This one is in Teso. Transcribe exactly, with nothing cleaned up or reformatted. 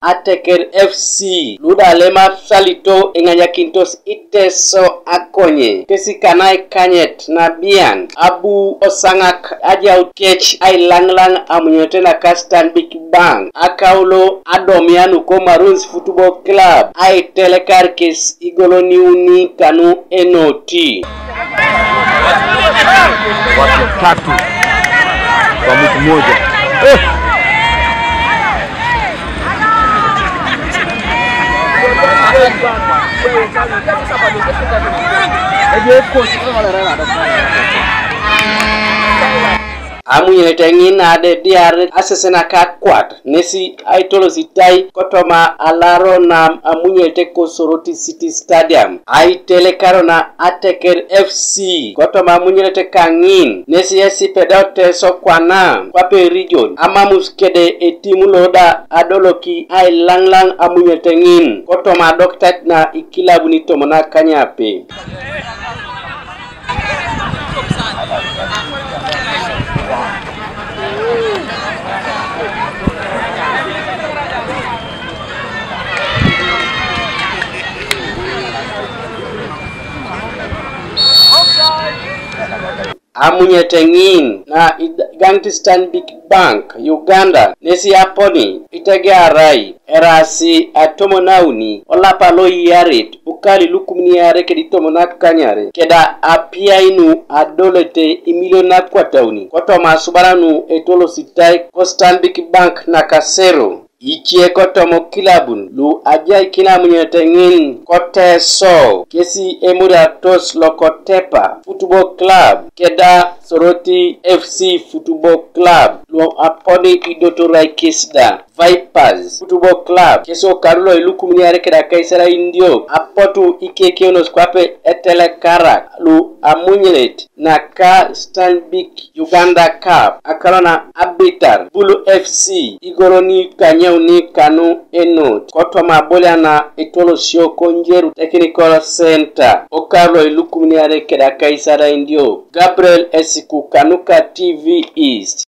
Ateker F C, lu da lem asalito eŋanyakintos Iteso akonye, kesi kana ikanyet na bian, abu osaŋak ajaut kec ailaŋlaŋ amunyete naka Stanbic Bank, akaulo adomianu ko Maroons Football Club, aitelekar kes igoloniuni kanu enoti. Watu tatu kwa mtu mmoja. Eh! Amunyete ŋin adediar asesenak akwat nesi aitolositai kotoma alaro na amunyete ko Soroti City Stadium, aitelekaro na Ateker F C kotoma amunyete kaŋin nesi esipedote sokwana kwape region amamus kede etimu loda adoloki ailaŋlaŋ amunyete ŋin kotoma adokitat na ikilabuni tomon akanyape. Amunyete ŋin na igaŋit Stanbic Bank Uganda nesi aponi itegearai erasi atomonauni olapa loiyaret ukali lukumniare kedi tomon akanyare keda apiainu adolete imilion akwatauni kotoma asubaranu etolositai ko Stanbic Bank nakasero. Icie kotomo kilabun lu ajaikin amunyete ŋin ko Teso kesi emuriatos loko Tepa Football Club keda Soroti F C Football Club lu aponi idotorai kes da. Vipers Football Club kesi okaru lo ilukumniare keda kaisara indio apotu ikekeunos kwape etelekarak lu amunyelet naka Stanbic Uganda Cup, akalo na abitar Bulu F C igoloni kanyauni kanu enot kotoma abolia na etolosio ko Njeru Technical Center, okalo ilukumniare keda kaisara indio. Gabriel Esiku kanuka T V East.